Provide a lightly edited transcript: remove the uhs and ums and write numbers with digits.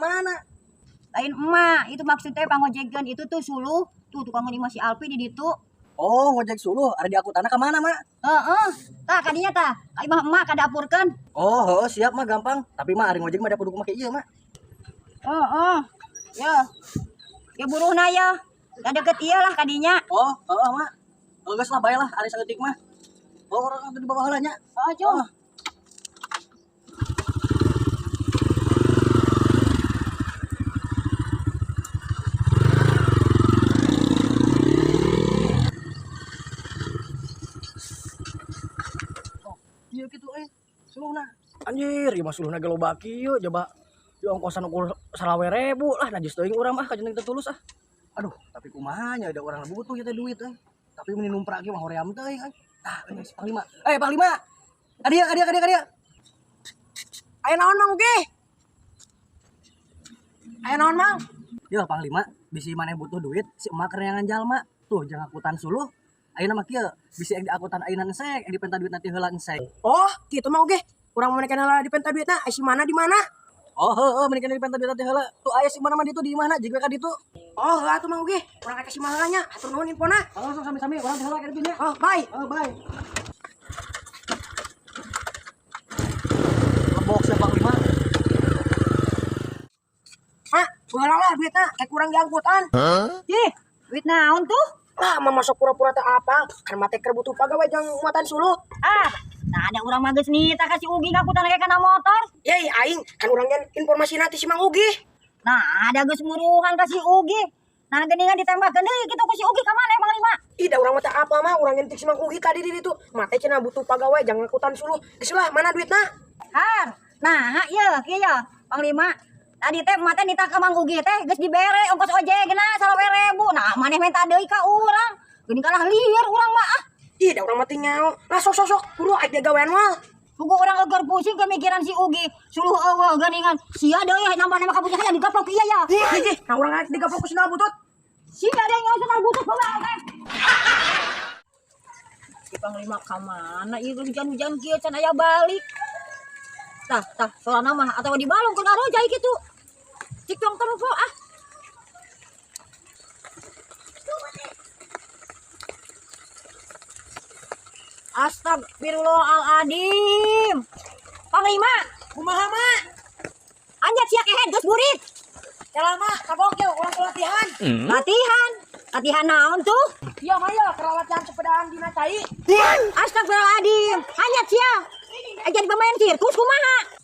mana? Lain emak, itu maksudnya pangojegkeun itu tuh suluh. Tuh tukang imah si Alpi di ditu. Oh, ngojek suluh, ari diangkutanna ka mana, Mak? Heeh. Tah kadinya tah, ka imah emak kadapurkeun. Oh, heuh, siap mah gampang. Tapi mah ari ngojek mah da kudu make ieu, Mak. Heeh. Ya. Ya buruhna ya. Da deket ieu lah kadinya. Oh, heeh, Mak. Oh, geus lah bae lah ari saeutik mah. Oh, orang atuh di bawah heula nya. Oh, cung. Oh. Iya gitu suluhna. Anjir, ieu mah suluhna ge loba kieu coba. Di ongkosan ukur 25.000 lah najis teuing urang mah kajeneng teu tulus ah. Aduh, tapi kumaha nya da urang butuh ieu teh duit euy. Tapi mun numprak ge mah hoream teuing euy. Tah, euy si Panglima. Eh, Panglima. Ka dieu, ka dieu, ka dieu, ka dieu. Aya naon Mang Ugi? Aya naon Mang? Yo Panglima, bisi maneh butuh duit, si emak keur neangan jalma. Tuh jang angkutan suluh. Ayeuna mah kieu, bisi ek diangkutan ayeuna ensek, ek dipenta duit nanti heula ensek. Oh, kitu Mang Ugi. Urang mun heula dipenta duitna, ai si mana di mana? Oh, heueuh, mending dipenta duit nanti heula. Tuh aya si mana mah ditu di imahna, jeung ka ditu. Oh, heuh atuh Mang Ugi. Urang ka si mana nya, hatur nuhun infona. Oh, langsung sami-sami, urang teh heula ka ditu nya. Oh, bye. Oh, bye. Lebok sia Panglima. Mak, heula lah duitna, kayak kurang diangkutan. Ih, duit naon tuh? Lah, mah masuk pura-pura teh apa? Kan mate keur butuh pagawe jang muatan suluh. Ah, nah ada urang mah geus nita ka si Ugi ngakutan ge kana motor. Yei, aing kan urang gen informasi nanti si Mang Ugi. Nah, ada geus muruhan ka si Ugi. Nah, geuningan ditembakeun deui kitu ku si Ugi ka mana Panglima? Ih, da urang mah teh apa mah, urang gen si Mang Ugi tadi di ditu. Mate cenah butuh pagawe jang ngakutan suluh. Geus lah, mana duitna? Har. Nah, ieu kieu ya, Panglima. Tadi teh emak teh nita ka Mang Ugi teh geus dibere ongkos ojek geuna 25.000. Nah, maneh menta deui ka urang. Geuning kalah lieur urang mah ah. Ih, da urang mah teh nyaho. Lah sok sok sok, buru aing gawean mah. Pugu urang eueur pusing kemikiran si Ugi. Suluh eueuh geuningan. Sia deui nambah-nambah ka hayang digaplok ieu ya. Ih, ih, nah urang aing digaplok ku sendal butut. Sia deui nyaho sendal butut bawa teh. Si Panglima ka mana ieu hujan-hujan kieu can aya balik. Tah, tah, soalna mah atawa di balong keur ngarojai kitu. Cik tong tempo ah. Astagfirullahaladzim. Panglima, kumaha mak? Anjat sia kehed geus burit. Yalah mak, kagok yeuh urang ke latihan. Latihan? Latihan naon tuh? Iya mah ya, keur latihan sepedaan dina cai. Astagfirullahaladzim. Anjat sia. Jadi pemain sirkus kumaha?